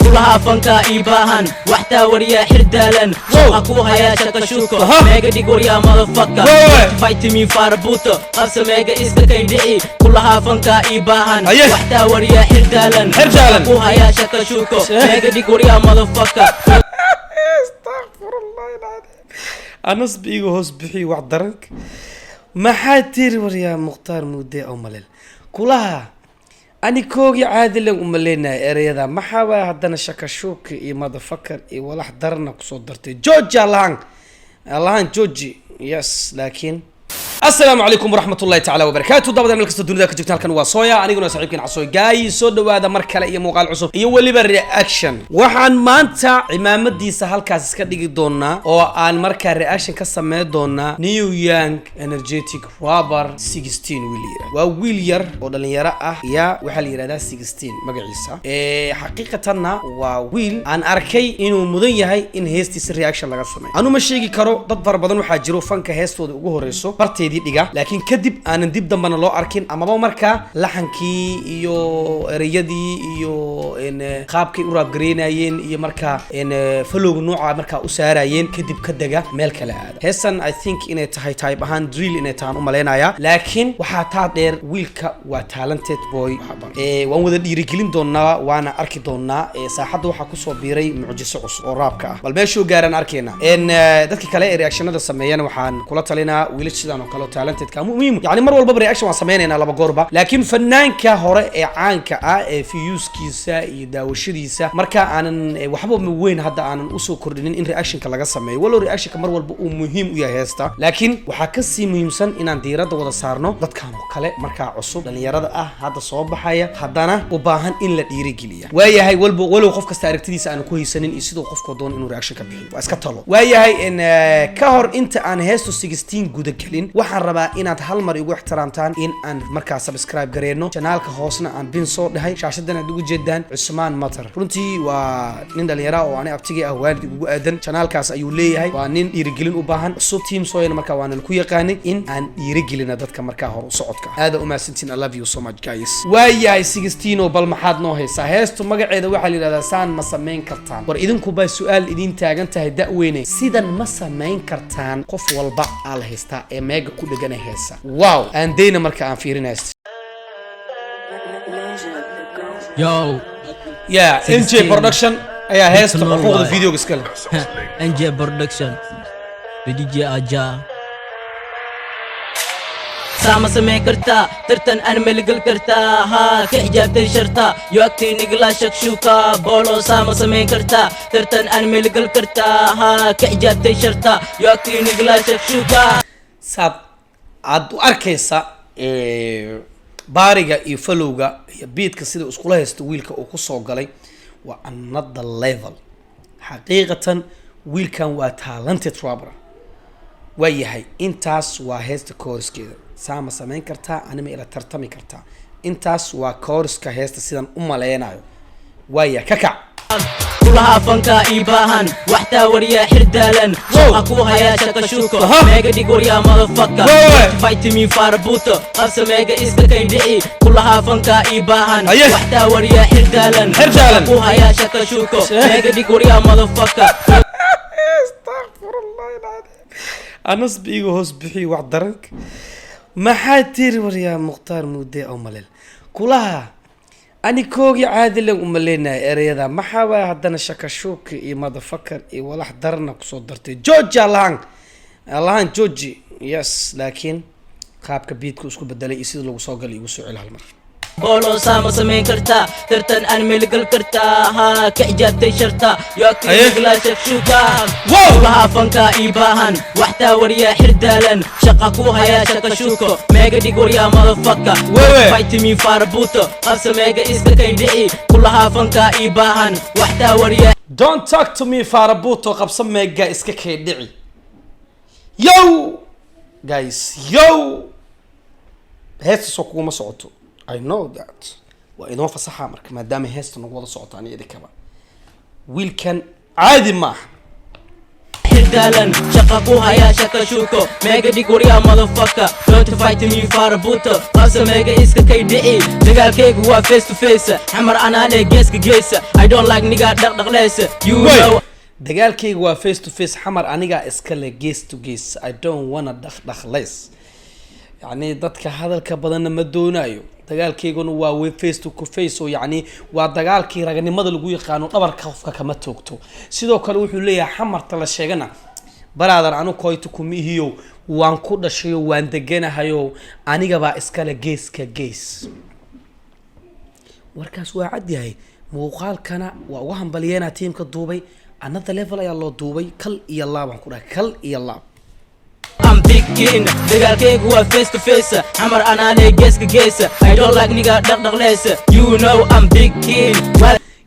Kulahaa fankaa ii baahan, waxtaa wariyaa xirdaalan, suuqa ku hayaa shakashuuko, meega dhig waryaa motherfucker. Vitamin faarabuuto qabsa, meega iska kay dhici. Kulahaa fankaa ii baahan, waxtaa wariyaa xirdaalan, Xirdaalan. ku hayaa shakashuuko, meega dhig waryaa motherfucker. Astaqfirullah alcadiim, anas biiga hoos bixiy wax daranka. Maxaa tiri waryaa Mukhtaar Muude oo malel kulaha? Ani koogii caadilan umaleynayo ereyada. Maxaa waaya haddana shakashuuka iyo motherfucker iyo walax darana kusoo dartay? Georgia allahan allahan georgi. Yes, laakiin asalaamu calaykum waraxmat ullahi tacaala wabarakaatu. Dabada meel kasta dunida ka joogta, halkan waa Sooya, aniguna saaxiibkiin Casooy Gaay. Soo dhawaada mar kale iyo muuqaal cusub iyo weliba reaction. Waxaan maanta cimaamadiisa halkaas iska dhigi doonaa oo aan markaa reaction ka sameyn doonaa new young energetic rapper 16. Wiil yiraahdo, waa wiil yar oo dhalinyaro ah. Ya, waxaa la yihahdaa 16 magaciisa. Xaqiiqatanna waa wiil aan arkay inuu mudan yahay in heestiisa reaction laga sameeyo. Anu ma sheegi karo, dad fara badan waxaa jiro fanka heestooda ugu horeyso barteedii dhiga, laakiin kadib aanan dib dambana loo arkin, amaba markaa laxankii iyo ereyadii iyo qaabkay u raabgareynayeen iyo markaa flowga nooca markaa u saarayeen, kadib ka dega meel kale aada. Heestan I think inay tahay type ahaan drill inay tahan u malaynaya, laakiin waxaa taa dheer wiilka waa talented boy. Waan wada dhiirigelin doonaa, waana arki doonaa. Saaxadda waxaa kusoo biiray mucjiso cusub oo rapka ah. Bal meeshuu gaaraan arkeyna. Dadka kale ee reactionada sameeyana waxaan kula talinaa wiilasha sidaan oo kale oo talentedka muhiim. Yani mar walbaba reaction waan sameynaynaa laba goorba, laakiin fanaanka hore ee caanka ah ee viewskiisa iyo daawashadiisa marka aanan waxba weyn hadda aanan usoo kordhinin in reactionka laga sameeyo, walow reactionka mar walba uu muhiim u yahay heesta, laakiin waxaa kasii muhiimsan inaan diiradda wada saarno dadkan oo kale markaa cusub, dhalinyarada ah, hadda soo baxaya, haddana u baahan in la dhiirigeliya. Waayahay, walba walow qof kasta aragtidiisa aanu ku haysanin iyo siduu qofka doono inuu reaction ka bixiyo, waa iska talo. Waayahay, in ka hor inta aan heesto 16 guda gelin, waxaan rabaa inaad hal mar igu ixtiraamtaan in aan markaa subscribe gareeno channelka. Hoosna aan pin soo dhahay, shaashadan aad ugu jeedaan Cusmaan Matar. Runtii waa nin dhalinyara oo ani abtigii ah, waalid ugu aadan. Channelkaas ayuu leeyahay. Waa nin dhiirigelin u baahan cusub. Team Sooyana markaa waanan ku yaqaanay in aan dhiirigelina dadka markaa hor u socodka. Aada umahadsantiin. I love you so much, guys. Waayahay, 16 oo bal maxaad noo haysaa? Heestu magaceeda waxaa la yidhahdaa "Saan Ma Samayn Kartaan". War idinku baa su-aal idin taagan tahay, da'weyne, sidan ma samayn kartaan? Qof walba aa la haystaa ee meega ku dhegana heesa. Wow, aan dayna marka aan fiirinaysto. Yo. Yeah, NJ 16. Production ayaa heesta Nool xuquuqda waaye. videoga iska leh. NJ Production, DJ Aja. Saama samayn kartaa tartan aan meligal kartaa? Haa, ka xijaabtay sharta yo agtay nigla shakshuka boolo. Saama samayn kartaa tartan aan meligal kartaa? Haa, ka xijaabtay sharta yo agtay nigla shakshuka. Saad aad u arkaysa, baariga iyo flowga iyo beatka sida iskula haysto wiilka uu kusoo galay waa another level. Xaqiiqatan wiilkan waa talented rapper. Waa yahay, intaas waa heesta choruskeeda. Saama samayn kartaa, anima ila tartami kartaa? Intaas waa choruska heesta sidan u maleynayo. Waaya, ka kac. Kulahaa fankaa ii baahan, waxtaa wariyaa xirdaalan, suuqa ku hayaa shakashuuko, meega dhig waryaa motherfucker. Vitamin faarabuuto qabsa, meega iska kay dhici. Kulahaa fankaa ii baahan, waxtaa wariyaa xirdaalan, Xirdaalan. ku hayaa shakashuuko, meega dhig waryaa motherfucker. Astaqfirullah alcadiim, anas biiga hoos bixiy wax daranka. Maxaa tiri waryaa Mukhtaar Muude oo malel kulaha? Ani koogii caadilan umaleynayo ereyada. Maxaa waaya haddana shakashuuka iyo motherfucker iyo walax darana kusoo dartay? Georgia allahan allahan georgi. Yes, laakiin qaabka beatka isku bedelay iyo sida lagu soo galay igu soo celi hal mar. Boolo, saama samayn kartaa tartan aan meligal kartaa? Haa, ka xijaabtay sharta yo agtay shakshuka. Kulahaa fankaa ii baahan, waxtaa wariyaa xirdaalan, shaqa ku hayaa shakashuuko, meega dhig waryaa motherfucker. Vitamin faarabuuto qabsa, meega iska kay dhici. Kulahaa fankaa ii baahan, waxtaa wariyaa "Don't talk to me faarabuuto qabsa, meega iska kay dhici." Yo guys, yo, heesta soo kuguma socoto. I know that waa inoo fasaxa marka, maadaama heesta nagu wada socoto ani idinkaba. Wiilkan caadi maaha. Xidaalan shaqa ku hayaa shaka shuko meega dhig waryaa motherfucker. Don't fight me, farabuto qabsa meega iska kay dhici. Dagaalkaygu waa face to face, Xamar anaale geeska geesa. I don't like nigga dhaqdhaqleysa, you Wait. know. Dagaalkayga waa face to face, Xamar anigaa iskale gees to gees. I don't wanna dhaqdhaqlays, yacni dadka hadalka badanna ma doonayo. Dagaalkayguna waa face to face oo yacni waa dagaalkii raganimada lagu yaqaano, dhabarka qofka kama toogto. Sidoo kale wuxuu leeyahay, Xamarta la sheegana, brother, anu koyto kuma ihiyo, waan ku dhashayo, waan deganahayo, anigabaa iskale geeska gees. Warkaas waa cad yahay. Muuqaalkana waa uga hambalyeena tiimka duubay. Another level ayaa loo duubay. Kal iyo laab aan ku dhahay, kal iyo laab. I'm big king, dagaalkaygu waa face to face, Xamar anaale geeska geesa. I don't like nigga dhaqdhaqleysa, you know I'm big king.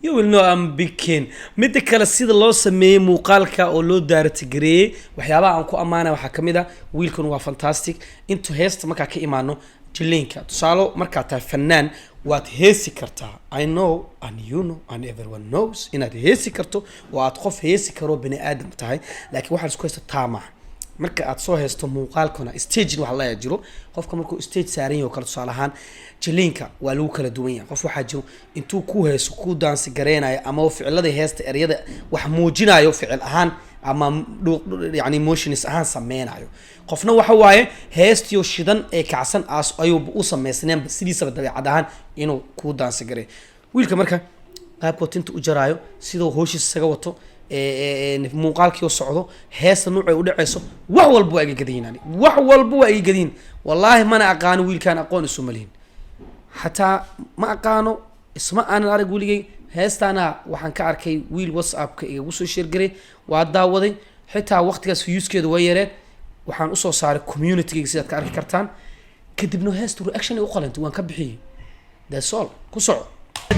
You will know I'm big king. Midda kale, sida loo sameeyey muuqaalka oo loo daaratigareeyey, waxyaabaha aan ku ammaanay waxaa kamid ah, wiilkan waa fantastic. Intuu heesta markaa ka imaano, jiliinka, tusaalo, markaa tahay fanaan waad heesi kartaa. I know and you know and everyone knows inaad heesi karto oo aad qof heesi karo bani aadam tahay, laakiin waxaad isku haysta taamaha marka aad soo haysto muuqaalkuna stagin waxa la jiro. Qofka markuu stage saaran yahay oo kale, tusaale ahaan, jiliinka waa lagu kala duwan yahay. Qof waxaa jiro intuu ku heeso ku daansi gareynayo ama ficilada heesta ereyada wax muujinayo ficil ahaan ama yani motions ahaan sameynayo. Qofna waxa waaye heestiyo shidan ee kacsan aas ayuu u sameysneenba sidiisaba dabeecad ahaan inuu ku daansi gareeyo. Wiilka marka qaabkoo tinta u jaraayo, siduu hooshiisa isaga wato, muuqaalkii u socdo, heesta nuucay u dhacayso, wax walba waa iga gadayin. Ani wax walba waa iga gadayin, wallaahi. Mana aqaano wiilkaan, aqoon isuma lihin, xataa ma aqaano, isma aanan arag weligay. Heestaana waxaan ka arkay wiil WhatsAppka igagu soo share garay, waa daawaday. Xitaa waqtigaas viewskeeda way yareed. Waxaan usoo saaray communitygayga, sidaad ka arki kartaan. Kadibna heesta reaction ay u qalantay waan ka bixiyey. That's all. Ku soco.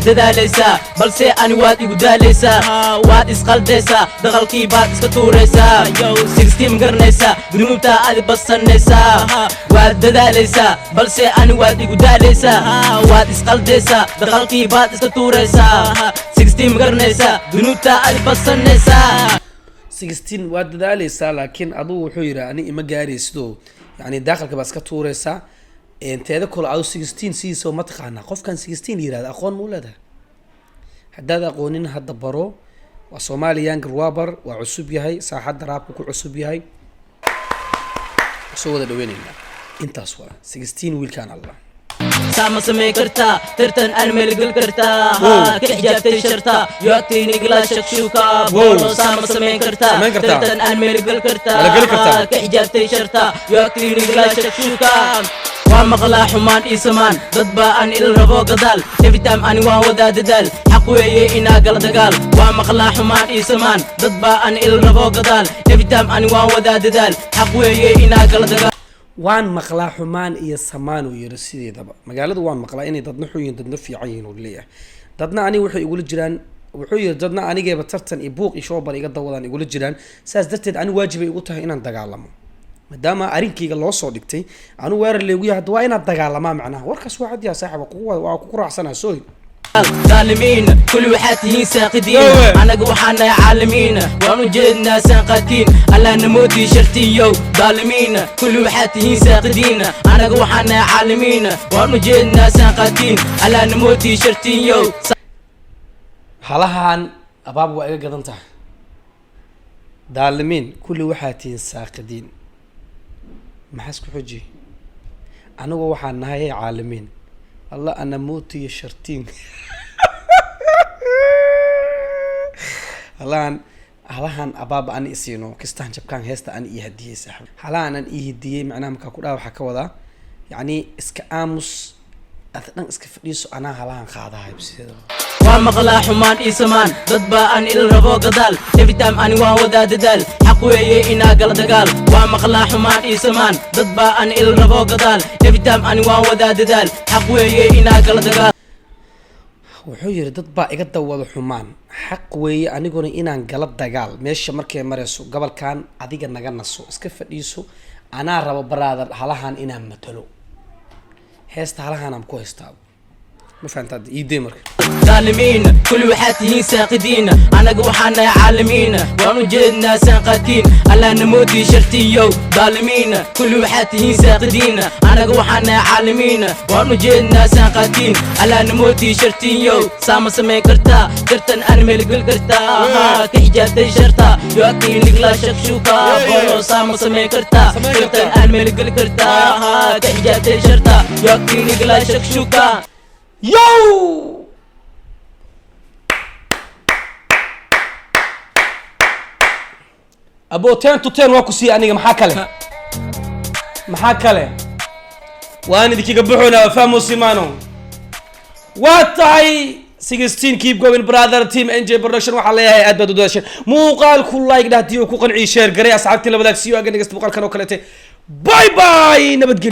Dadaalaysaa balse ani waad igu daalaysaa, waad isqaldaysaa, daqalkii baad iska tuuraysaa. Yow, 16 garanaysaa, dunuubtaa adi badsanaysaa. Waad dadaalaysaa balse ani waad igu daalaysaa, waad isqaldaysaa, daqalkii baad iska tuuraysaa. 16 garanaysaa, dunuubtaa adi badsanaysaa. 16 waad dadaaleysaa, laakiin adugu wuxuu yidhi ani ima gaaraysidoo, yani daaqalka baad iska tuuraysaa. Teeda kale, adu 16 sidiisaba ma taqaanaa? Qofkan 16 la yirahda aqoon ma u leedahay? Haddaad aqoonin, hadda baro. Waa Somali young rapper, waa cusub yahay, saaxadda rapka ku cusub yahay. Soo wada dhaweyneynaa. Intaas waa 16 wiilkaan Allah. Saama samayn kartaa tartan aan meelgal kartaa? Ka xijaabtay sharta yoagtiinigla shakshuka boolo. Saama samayn kartaa? Samayn kartaa. Tartan aan meelgal kartaa? Wala geli kartaa. Ka xijaabtay sharta yoagtiinigla shakshuka. Waa maqlaa xumaan ii samaan, dad baa aan il rabo gadaal. Every time ani waan wadaa dadaal, xaq weeye inaa gala dagaal. Waa maqlaa xumaan ii samaan, dad baa aan il rabo gadaal. Every time ani waan wadaa dadaal, xaq weeye inaa gala dagaal. Waan maqlaa xumaan iyo samaan, uu yiri. Sideedaba magaaladu waan maqlaa inay dadna xun yihiin, dadna fiican yihiin, uu leeyahay. Dadna aniga waxay igula jiraan, wuxuu yiri, dadna anigeeba tartan iyo buuq iyo shoobar iga dawadaan igula jiraan. Saas darteed ani waajibay igu tahay inaan dagaalamo, maadaama arrinkayga loo soo dhigtay anu weerar leegu yahay. Hadda waa inaad dagaalamaa. Macnaha warkaas waa cadyaha, saaxib, waa kugu raacsanaa. Sorry. Daalimiin kulli waxaad tihiin saaqidiin. Yowe. Annaga waxaan nahay caalamiin, waan u jeednaa saanqaatiin, allah namoodii shartiyow. Daalimiin kulli waxaad tihiin saaqidiin, annaga waxaan nahay caalamiin, waan u jeednaa saanqaatiin, allah namoodii shartiyow. Halahan abaab waa iga gadan tahay. Daalimiin kulli waxaa tihiin saaqidiin, maxaa isku xojiyey? Anigu waxaan nahay caalamiin, alla ana mootiyo shartiin. Halahan abaaba ani isiino kistaan jabkaan heesta ani ii hadiyey, saaxib. Halahan an ii hadiyey, macnaha markaa ku dhaha waxaa ka wadaa, yacni iska aamus, ad dhan iska fadhiiso, anaa halahan qaadahay sideedaba. Waa maqlaa xumaan ii samaan, dad baa aan il rabo gadaal. Every time ani waan wadaa dadaal, xaq weeye inaa gala dagaal. Waa maqlaa xumaan ii samaan, dad baa aan il rabo gadaal. Every time ani waan wadaa dadaal, xaq weeye inaa gala dagaal. Wuxuu yidhi dad baa iga dawada xumaan, xaq weeye aniguna inaan gala dagaal. Meesha markay marayso gobolkan, adiga naga naso, iska fadhiiso, anaa rabo, brother, halahan inaan matalo. Heesta halahan aan ku haystaa. Ma fahanta hadda iidee marka. Daalimiin kulli waxaad tihiin saaqidiin, annaga waxaan nahay caalamiin, waan u jeednaa saanqaatiin, allaa namoodii shartiyow. Daalimiin kulli waxaad tihiin saaqidiin, annaga waxaan nahay caalamiin, waan u jeednaa saanqaatiin, allaa namoodii shartiyow. Saama samayn kartaa tartan aan meelgel kartaa? Haa, ka xijaabtay sharta yoakiin ligla shakshuka bolo. Saama samayn kartaa tartan aan meelgel kartaa? Haa, ka xijaabtay sharta yoakiin ligla shakshuka. Yo, abo, 10 to 10 waa ku siiya aniga. Maxaa kale? Maxaa kale? Waan idinkaga buxoonaa fahmo simano. Waa tahay 16. Keep going, brother. Team NJ Production waxaa leeyahay aad baad u dadaasheen. Muuqaalku like dhahdiyo, ku qanciyi, share garay, asxaabtii la wadaag. Siyo aga dhegeysta muuqaalkan oo kaleete. Bye bye, nabadgelyo.